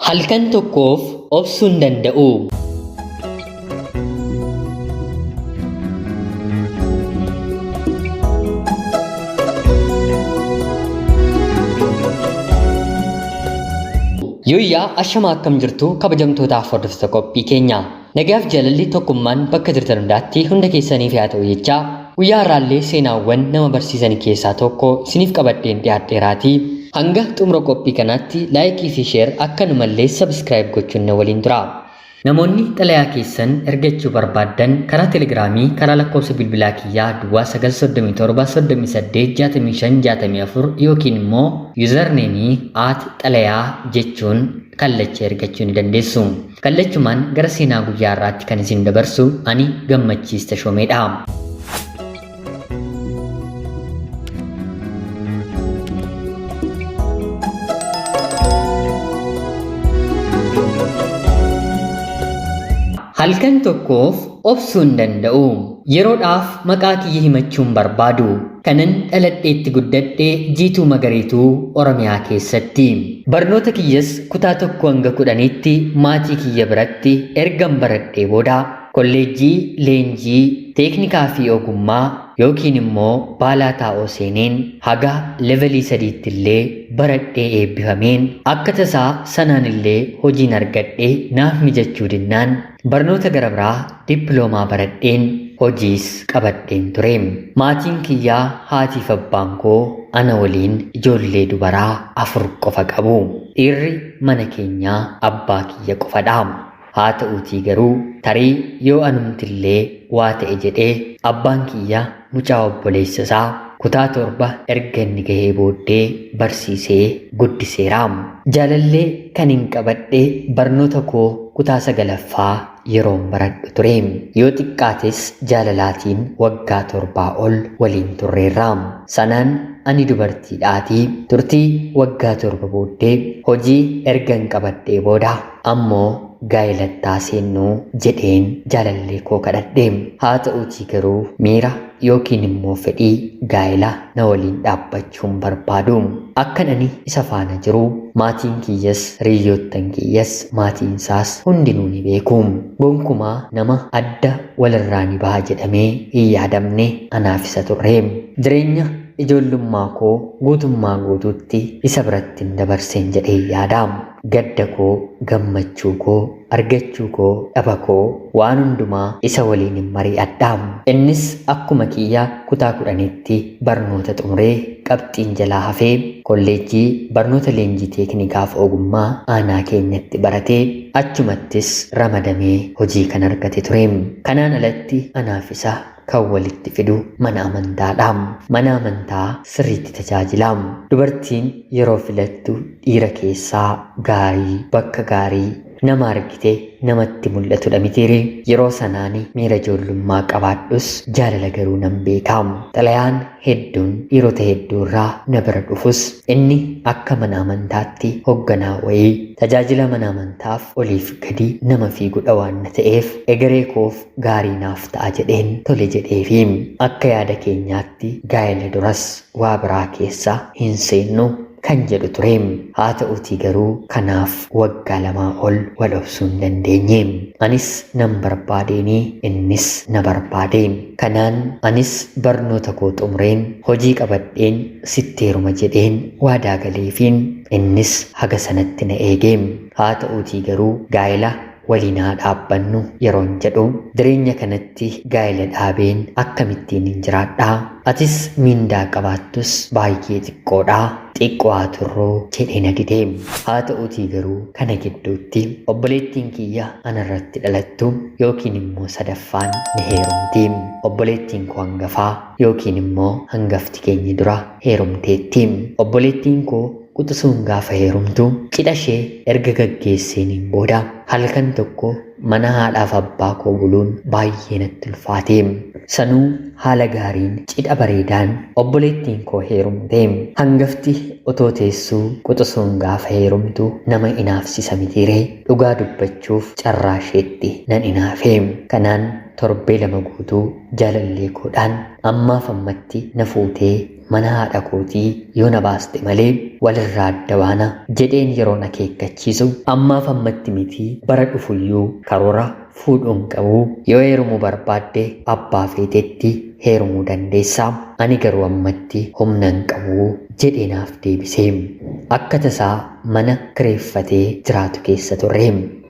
Halkan tokkoof obsuu hin danda'u. Yooyyaa ashamaa akkam jirtu kabajamtootaaf hordoftoota qophii keenya. Nagaaf jaalalli tokkummaan bakka jirtan hundaatti hunda keessaniif haa ta'u jechaa guyyaa har'aallee seenaawwan nama barsiisan keessaa tokko isiniif qabadheen dhiyaadheeraatii. Hanga xumura qophii kanaatti laayikii fi sheer akkanumallee sabskiraayib gochuun na waliin tura. Namoonni xalayaa keessan ergachuu barbaaddan karaa telegiraamii karaa lakkoofsa bilbilaa kiyyaa duwwaa 937 38 65 64 yookiin immoo yuuzarneemii aat xalayaa jechuun kallacha ergachuu ni dandeessu. Kallachumaan gara seenaa guyyaa har'aatti kan isin dabarsu ani Gammachiis Tashoomeedha. Halkan tokkoof obsuu hin danda'u. Yeroodhaaf maqaa kiyya himachuu hin barbaadu. Kanan dhaladheetti guddadhe Jiituu Magariituu Oromiyaa keessatti. Barnoota kiyyas kutaa 1 hanga 10tti maatii kiyya biratti ergan baradhee booda Kolleejjii Leenjii Teeknikaa fi Ogummaa yookiin immoo Baalaa Taa'oo seeneen haga levelii 3tti illee baradhee eebbifameen akka tasaa sanaan illee hojiin argadhe naaf mijachuu dinnaan barnoota gara biraa dippiloomaa baradheen hojiis qabadheen ture. Maatiin kiyyaa haatiif abbaan koo ana waliin ijoollee dubaraa 4 qofa qabu. Dhiirri mana keenyaa abbaa kiyya qofadha. Haa ta'uutii garuu tarii yoo anumtillee waa ta'e jedhee abbaan kiyya mucaa obboleessa isaa kutaa 7 erga inni gahee booddee barsiisee guddiseera. Jaalallee kanin qabadhe barnoota koo kutaa 9ffaa yeroon baradhu ture. Yoo xiqqaates jaalalaatiin waggaa torbaa ol waliin turreerra. Sanaan ani dubartiidhaatii turtii waggaa 7 booddee hojii ergan qabadhee booda ammoo gaa'elatti haa seennu jedheen jaalallee koo kadhadhe. Haa ta'uutii garuu miira yookiin immoo fedhii gaa'ela na waliin dhaabbachuu hin barbaadu. Akkan ani isa faana jiru maatiin kiyyas, hiriyyoottan kiyyas, maatiin isaas hundinuu ni beeku. Gonkumaa nama adda walirraa ni baha jedhamee hin yaadamne anaaf isa turre. Jireenya ijoollummaa koo guutummaa guutuutti isa birattin dabarseen jedheen yaada. Gadda koo, gammachuu koo, argachuu koo, dhaba koo, waan hundumaa isa waliinin mari'adha. Innis akkuma kiyya kutaa 10tti barnoota xumuree qabxiin jalaa hafee kolleejjii barnoota leenjii teeknikaaf ogummaa aanaa keenyatti baratee achumattis ramadamee hojii kan argate ture. Kanaan alatti anaaf isa kan walitti fidu mana amantaadha. Mana amantaa sirriitti tajaajila. Dubartiin yeroo filattu dhiira keessaa gaarii, bakka gaarii nama argite namatti mul'atudha mitiiree? Yeroo sanaani miira ijoollummaa qabaadhus jaalala garuu nan beeka. Xalayaan hedduun dhiirota hedduurraa na bira dhufus inni akka mana amantaatti hogganaa wayii tajaajila mana amantaaf oliif gadi nama fiigudha waan na ta'eef egeree koof gaarii naaf ta'a jedheen tole jedheefi. Akka yaada keenyaatti gaa'ela duras waa biraa keessa hin seennu kan jedhu ture. Haa ta'uutii garuu kanaaf waggaa lamaa ol wal obsuu hin dandeenye. Anis nan barbaadeeni innis na barbaade. Kanaan anis barnoota koo xumureen hojii qabadheen sitti heeruma jedheen waadaa galeefiin innis haga sanatti na eege. Haa ta'uutii garuu gaa'ela waliin haa dhaabbannu yeroon jedhu jireenya kanatti gaa'ela dhaabeen akkamittiinin jiraadha? Atis miindaa qabaattus baay'ee xiqqoodha, xiqqoo haa turru jedhee na dide. Haa ta'uutii garuu kana gidduutti obboleettiin kiyya anarratti dhalattu yookiin immoo sadaffaan ni heerumti. Obboleettiin koo hangafaa yookiin immoo hangafti keenyi dura heerumteetti. Obboleettiin koo Quxusuun gaafa heerumtu cidha ishee erga gaggeesseeniin booda halkan tokko mana haadhaaf abbaa koo buluun baay'ee natti ulfaate. Sanuu haala gaariin cidha bareedaan obboleettiin koo heerumte. Hangafti otoo teessuu quxusuun gaafa heerumtu nama inaafsisa mitiiree? Dhugaa dubbachuuf carraa isheetti nan inaafe. Kanaan torbee lama guutuu jaalallee koodhaan ammaaf ammatti na fuutee mana haadha kootii yoo na baaste malee walirraa adda baana jedheen yeroon akeekkachiisu ammaaf ammatti miti bara dhufuyyuu karoora fuudhuun qabu yoo heerumuu barbaadde abbaa feetetti heerumuu dandeessa ani garuu ammatti humna hin qabu jedhee naaf deebisee. Akka tasaa mana kireeffatee jiraatu keessa turre.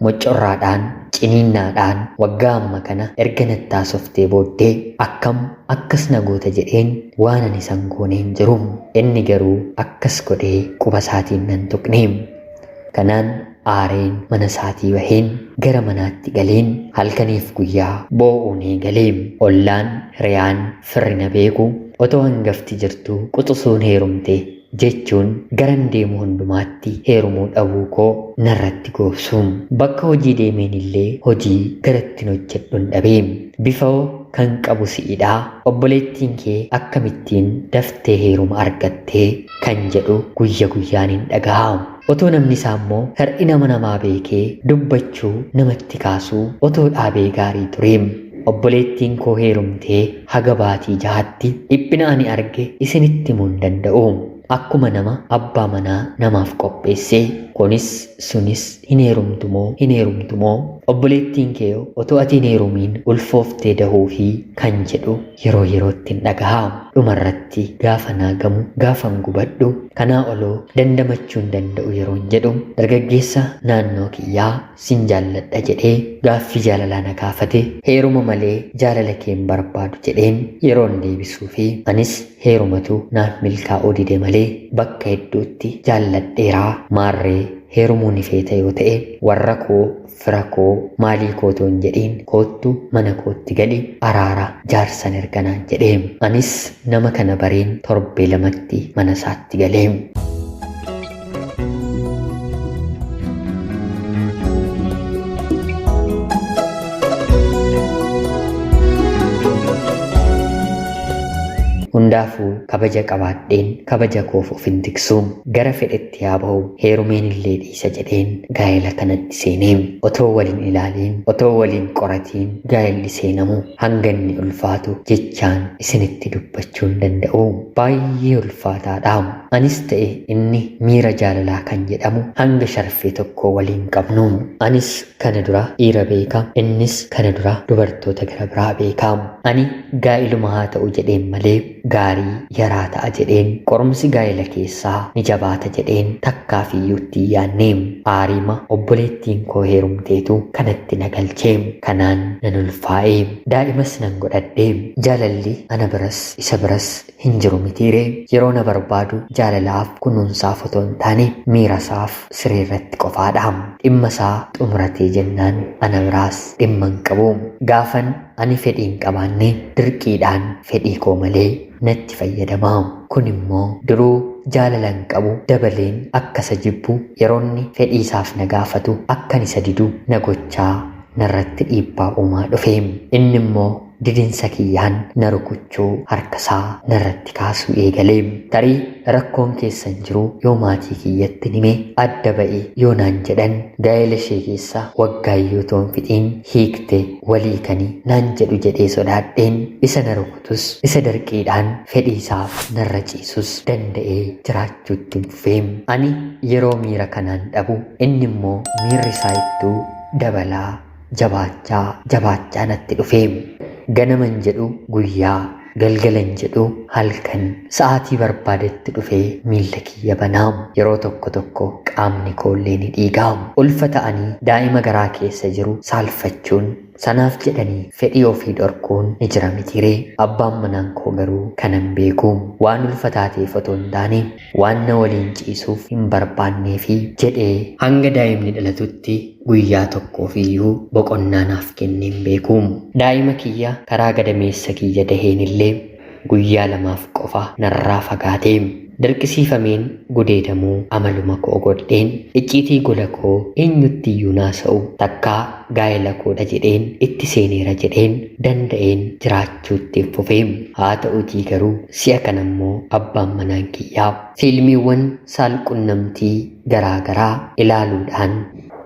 Mocorraadhaan ciniinnaadhaan waggaa amma kana erga nattaasoftee booddee akkam akkas na goota jedheen waan ani san goone hin jiru. Inni garuu akkas godhee quba isaatiin nan tuqne. Kanaan aareen mana isaatii baheen gara manaatti galeen halkaniif guyyaa boo'uun eegalee. Ollaan, hiriyaan, firri na beeku otoo hangafti jirtu quxisuun heerumte jechuun garan deemu hundumaatti heerumuu dhabuu koo narratti goobsu. Bakka hojii deemeen illee hojii garattiin hojjedhuun dhabee. Bifa kan qabu si'idhaa obboleettiin kee akkamittiin daftee heeruma argattee kan jedhu guyya guyyaan hin dhaga'a. Otoo namni isaa immoo hir'ina namaa beekee dubbachuu namatti kaasuu otoo dhaabee gaarii ture. Obboleettiin koo heerumtee haga baatii jahaatti dhiphina ani arge isinitti himuu hin danda'u. Akkuma nama abbaa manaa namaaf qopheessee kunis sunis hin heerumtumoo hin heerumtumoo obboleettiin kee otoo ati hin heerumiin ulfooftee dahuu fi kan jedhu yeroo yerootti hin dhaga'a. Dhumarratti gaafa naagamu gaafan gubadhu kanaa oloo dandamachuu hin danda'u yeroon jedhu dargaggeessa naannoo kiyyaa sin jaalladha jedhee gaaffii jaalalaa na gaafate heeruma malee jaalala kee hin barbaadu jedheen yeroon deebisuu fi anis heerumatu naaf milkaa'uu dide malee bakka hedduutti jaalladheeraa maarree heerumuu ni feeta yoo ta'e warra koo fira koo maalii koo hin jedhiin koottu mana kootti gali araara jaarsan erganaan jedhee anis nama kana bareen torbee lamatti mana isaatti galee. Hundaafuu kabaja qabaadheen kabaja koof of hin tiksu gara fedhetti yaa ba'u heerumeen illee dhiisa jedheen gaa'ela kanatti seenee otoo waliin ilaaliin otoo waliin qoratiin gaa'elli seenamu hanga inni ulfaatu jechaan isinitti dubbachuu hin danda'u. Baay'ee ulfaataadha. Anis ta'e inni miira jaalalaa kan jedhamu hanga sharfee tokko waliin qabnu. Anis kana dura dhiira beeka, innis kana dura dubartoota gara biraa beeka. Ani gaa'iluma haa ta'u jedheen malee gaarii yaraa ta'a jedheen qorumsi gaa'ela keessaa ni jabaata jedheen takkaaf iyyuutti hin yaadne. Aariima obboleettiin koo heerumteetu kanatti na galchee kanaan nan ulfaa'e. Daa'imas nan godhadhe. Jaalalli ana biras isa biras hin jiru mitiire. Yeroo na barbaadu jaalalaaf kunuunsaaf otoo hin taane miirasaaf siree irratti qofaadha. Dhimma isaa xumuratee jennaan ana biraas dhimma hin qabu. Gaafan ani fedhii hin qabaanne dirqiidhaan fedhii koo malee natti fayyadama. Kun immoo duruu jaalala hin qabu dabaleen akka isa jibbu yeroonni fedhii isaaf na gaafatu akkan isa didu na gochaa narratti dhiibbaa uumaa dhufe. Inni immoo didinsa kiyyaan na rukuchuu harkasaa narratti kaasuu eegalee. Tarii rakkoon keessan jiru yoo maatii kiyyatti hime adda ba'e yoo naan jedhan gaa'ela ishee keessa waggaa iyyuu otoo hin fixiin hiikte walii kani naan jedhu jedhee sodaadheen isa na rukutus isa darqiidhaan fedhii isaaf narra ciisus danda'ee jiraachuutti hin fufee. Ani yeroo miira kanaan dhabu inni immoo miirri isaa ittuu dabalaa jabaachaa jabaachaa natti dhufe. Ganaman jedhu guyyaa, galgalan jedhu halkan sa'aatii barbaadetti dhufee miilla kiyya banaa. Yeroo tokko tokko qaamni koollee ni dhiigaa. Ulfa ta'anii daa'ima garaa keessa jiru saalfachuun sanaaf jedhanii fedhii ofii dhorkuun ni jira mitiiree. Abbaan manaan koo garuu kanan beeku waan ulfa taateef otoo hin taane waan na waliin ciisuuf hin barbaanneefi jedhee hanga daa'imni dhalatutti guyyaa tokkoof iyyuu boqonnaa naaf kennee hin beeku. Daa'ima kiyya karaa gadameessa kiyya daheen illee guyyaa lamaaf qofa narraa fagaate. Dirqisiifameen gudeedamuu amaluma koo godheen icciitii gola koo eenyutti iyyuu naasa'u takkaa gaa'ela koodha jedheen itti seeneera jedheen danda'een jiraachuutti hin fufee. Haa ta'uutii garuu si'a kana immoo abbaan manaan kiyyaa fiilmiiwwan saalqunnamtii garaa garaa ilaaluudhaan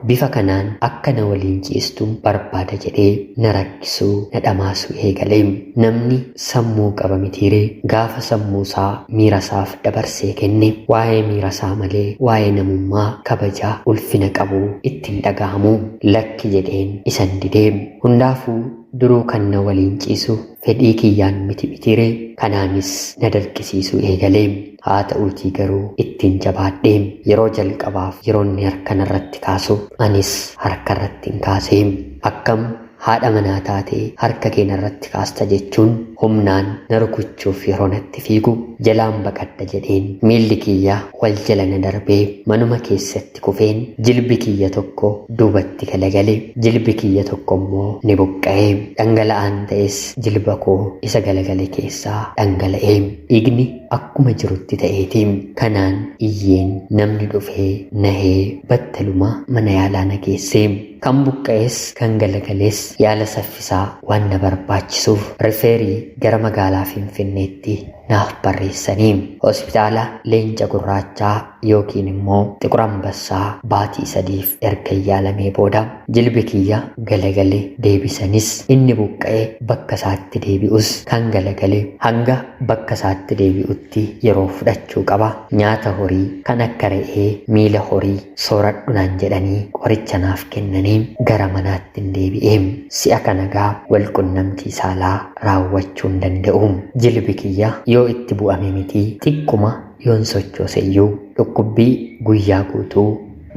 Bifa kanaan akka na waliin ciistu barbaada jedhee na rakkisuu, na dhamaasuu eegale. Namni sammuu qaba mitiiree gaafa sammuusaa miirasaaf dabarsee kenne waa'ee miirasaa malee waa'ee namummaa kabajaa ulfina qabu ittiin dhaga'amu. Lakki jedheen isan didee. Hundaafuu duruu kan na waliin ciisu fedhii kiyyaan miti mitiiree kanaanis na dalqisiisuu eegalee. Haa ta'uutii garuu ittiin jabaadhee yeroo jalqabaaf yeroo inni harka narratti kaasu anis harka irratti hin kaasee. Akkam haadha manaa taatee harka kee narratti kaasta jechuun humnaan na rukuchuuf yeroo natti fiigu jalaan baqadha jedheen miilli kiyya wal jala na darbee manuma keessatti kufeen jilbi kiyya tokko duubatti galagale, jilbi kiyya tokko immoo ni buqqa'e. Dhangala'aan ta'es jilba koo isa galagale keessaa dhangala'e. Dhiigni akkuma jirutti ta'eeti. Kanaan iyyeen namni dhufee nahee battaluma mana yaalaa na geesse. Kan buqqa'es kan galagales yaala saffisaa waan na barbaachisuuf rifeerii gara magaalaa Finfinneetti naaf barreessanii hospitaala Leenca Gurraachaa yookiin immoo Xiqur Ambassaa baatii 3f erga yaalamee booda jilbi kiyya galagale deebisanis inni buqqa'e bakka isaatti deebi'us kan galagale hanga bakka isaatti deebi'utti yeroo fudhachuu qaba. Nyaata horii kan akka re'ee miila horii sooradhu naan jedhanii qoricha naaf kennanii gara manaatti hin deebi'e. Si'a kana gaa walqunnamtii saalaa raawwachuu hin danda'u. Jilbi kiyya yoo itti bu'ame miti xiqquma yoon sochoose iyyuu dhukkubbii guyyaa guutuu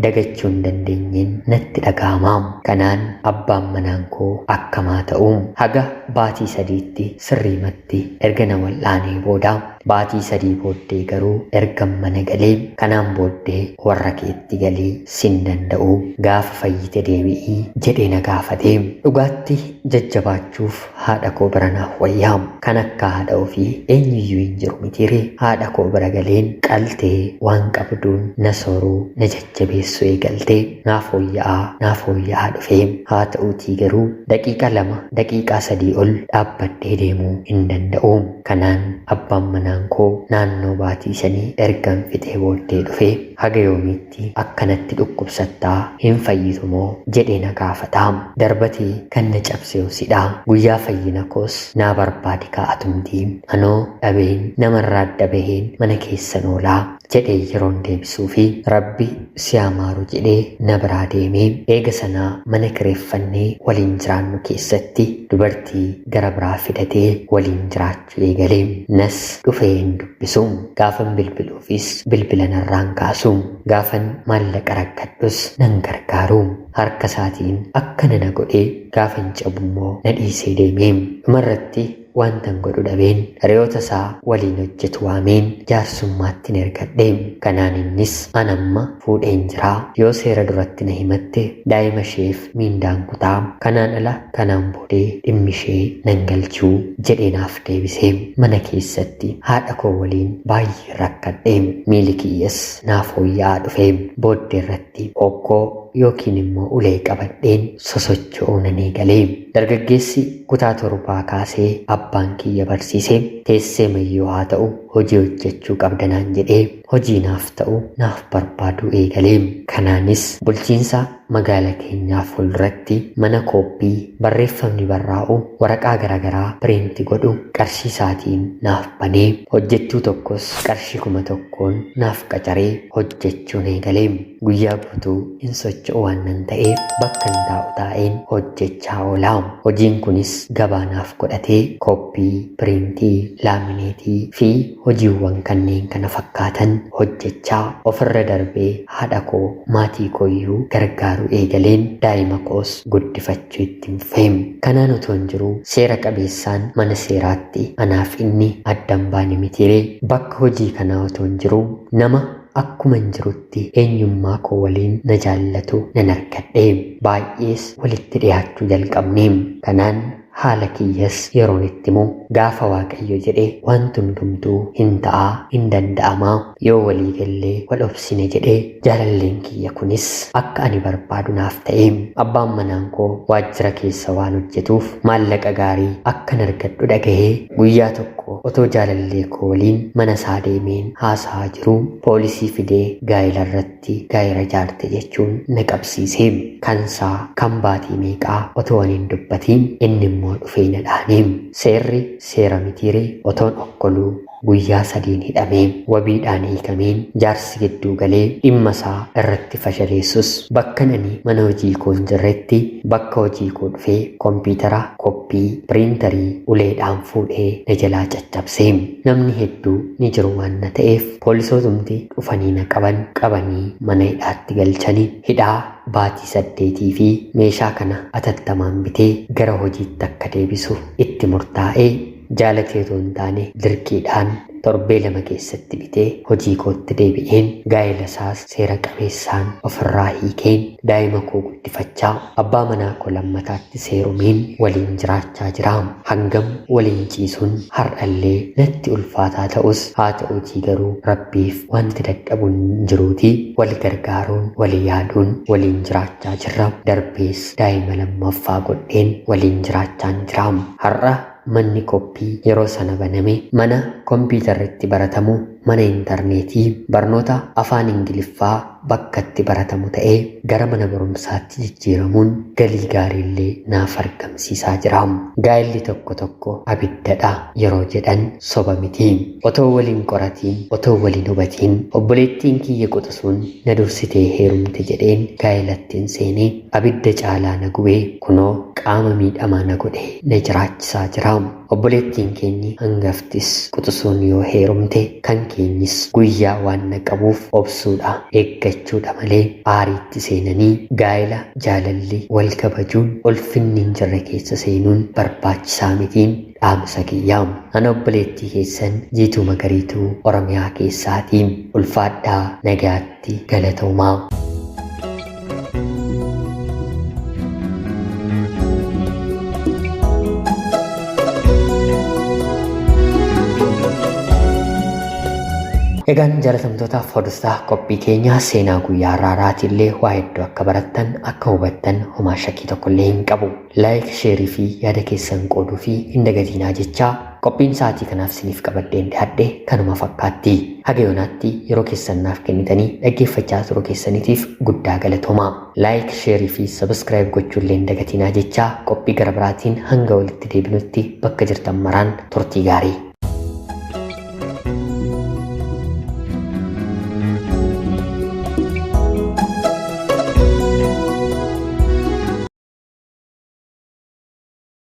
dagachuu hin dandeenyeen natti dhaga'ama. Kanaan abbaan manaan koo akkamaa ta'u haga baatii 3tti sirriimatti erga na wal'aanee booda baatii 3 booddee garuu erga mana galee kanaan booddee warra keetti galii sin danda'u gaafa fayyite deebi'ii jedhee na gaafate. Dhugaatti jajjabaachuuf haadha koo bira naaf wayyaa. Kan akka haadha ofii eenyuyyuu hin jiru mitiire. Haadha koo bira galeen qaltee waan qabduun na sooruu na jajjabeessuu eegaltee naaf fooyya'aa dhufee. Haa ta'uutii garuu daqiiqaa 2 daqiiqaa 3 ol dhaabbadhee deemuu hin danda'u. Kanaan abbaan manaan koo naannoo baatii 5 ergan fixee booddee dhufee haga yoomiitti akkanatti dhukkubsattaa hin fayyitu moo jedhee na gaafata. Darbatee kan na cabse sidha. Guyyaa fayyina koos naa barbaadi kaa'atumti. Anoo dhabeen namarraa adda baheen mana keessan oolaa jedhee yeroon deebisuu fi Rabbi si amaaru jedhee na biraa deemee eega sanaa mana kireeffannee waliin jiraannu keessatti dubartii gara biraa fidatee waliin jiraachuu eegalee. Nas dhufee hin dubbisu. Gaafan bilbiluufis bilbila narraan kaasu. Gaafan maallaqa rakkadhus nan gargaaru. Harka isaatiin akkana na godhee gaafan cabu immoo na dhiisee deemee. Dhumarratti wantan godhu dhabeen hiriyoota isaa waliin hojjetu waameen jaarsummaatti ergadhe. Kanaan innis anamma fuudheen jira, yoo seera duratti na himatte daa'ima isheef miindaan kutaa, kanaan ala kanaan boodee dhimmi ishee nan galchuu jedhee naaf deebise. Mana keessatti haadha koo waliin baay'ee rakkadhe. Miilli kiyyas naaf fooyya'aa dhufe. Booddee irratti okkoo yookiin immoo ulee qabadheen sosocho'uu nan eegale. Dargaggeessi kutaa 7 kaasee abbaan kiyya barsiise teessee mayyoo haa ta'u hojii hojjechuu qabda naan jedhee hojii naaf ta'u naaf barbaaduu eegale. Kanaanis bulchiinsa magaala keenyaa fuulduratti mana kooppii barreeffamni barraa'u waraqaa garaagaraa piriinti godhu qarshii isaatiin naaf banee hojjettuu tokkos qarshii 1000 naaf qacaree hojjechuun eegale. Guyyaa guutuu hin socho'u waan nan ta'eef bakka hin taa'u taa'een hojjechaa oola. Hojiin kunis gabaa naaf godhatee kooppii, piriintii, laamineetii fi hojiiwwan kanneen kana fakkaatan hojjechaa ofirra darbee haadha koo maatii kooyyuu gargaaruu eegaleen daa'ima koos guddifachuu ittiin fufee. Kanaan otoo hin jiruu seera qabeessaan mana seeraatti anaaf inni addan baane mitiiree. Bakka hojii kanaa otoo hin jiruu nama akkuma hin jirutti eenyummaa koo waliin na jaallatu nan argadhe. Baay'ees walitti dhiyaachuu jalqabne. Kanaan Haala kiyyas yeroon itti himu gaafa Waaqayyo jedhe wanti hundumtuu hin ta'aa, hin danda'amaa, yoo walii gallee wal obsine jedhee jaalalleen kiyya kunis akka ani barbaadu naaf ta'e. Abbaan manaan koo waajjira keessa waan hojjetuuf maallaqa gaarii akkan argadhu dhagahee guyyaa tokko otoo jaalallee koo waliin mana isaa deemeen haasa'aa jiru poolisii fidee gaa'ela irratti gaa'ela jaarte jechuun na qabsiise. Kansaa kan baatii meeqaa otoo ani hin dubbatiin inni immoo dhufee na dhaane. Seerri seera mitiire, otoon okkoluu guyyaa sadiin hidhamee wabiidhaan hiikameen jaarsi gidduu galee dhimma isaa irratti fashaleessus bakka ani mana hojii koo hin jirretti bakka hojii koo dhufee kompiitara, koppii, piriintarii uleedhaan fuudhee na jalaa caccabsee. Namni hedduu ni jiru waan na ta'eef poolisootumti dhufanii na qaban, qabanii mana hidhaatti galchanii hidhaa baatii 8 fi meeshaa kana atattamaan bitee gara hojiitti akka deebisu itti murtaa'ee jaalatee otoo hin taane dirqiidhaan torbee 2 keessatti bitee hojii kootti deebi'een gaa'ela isaas seera qabeessaan ofirraa hiikeen daa'ima koo guddifachaa abbaa manaa koo lammataatti seerumeen waliin jiraachaa jira. Hangam waliin ciisuun har'allee natti ulfaataa ta'us haa ta'uutii garuu Rabbiif wanti dadhabu hin jiruutii wal gargaaruun wal yaaduun waliin jiraachaa jirra. Darbees daa'ima lammaffaa godheen waliin jiraachaa jira. Har'a manni koppii yeroo sana baname mana kompiitarritti baratamu, mana intarneetii barnoota afaan Ingiliffaa bakka itti baratamu ta'ee gara mana barumsaatti jijjiiramuun galii gaariillee naaf argamsiisaa jira. Gaa'elli tokko tokko abiddadha yeroo jedhan soba miti. Otoo waliin qoratiin, otoo waliin hubatiin obboleettiin kiyya quxisuun na dursitee heerumte jedheen gaa'elattiin seenee abidda caalaa na gubee kunoo qaama miidhamaa na godhe na jiraachisaa jira. Obboleettiin keenyi hangaftis quxisuun yoo heerumte kan keenyis guyyaa waan na qabuuf obsuudha, eeggachuudha malee aariitti seenanii gaa'ela jaalalli wal kabajuun ulfinni hin jirre keessa seenuun barbaachisaa mitiin dhaamsa kiyyaa. Ana obboleettii keessan Jiituu Magariituu Oromiyaa keessaatiin ulfaadhaa, nagaatti, galatoomaa. Egaan jaalatamtootaaf hordoftoota qophii keenya seenaa guyyaa har'aaraatillee waa hedduu akka barattan akka hubattan homaa shakkii tokkollee hin qabu. Laayik, sheerii fi yaada keessan qooduu fi hin dagatinaa jechaa qophiin sa'aatii kanaaf isiniif qabadheen dhiyaadhe kanuma fakkaatti. Haga yoonaatti yeroo keessan naaf kennitanii dhaggeeffachaa turuu keessaniitiif guddaa galatoomaa. Laayik, sheerii fi sabiskiraayib gochuullee hin dagatinaa jechaa qophii gara biraatiin hanga walitti deebinutti bakka jirtan maraan turtii gaarii.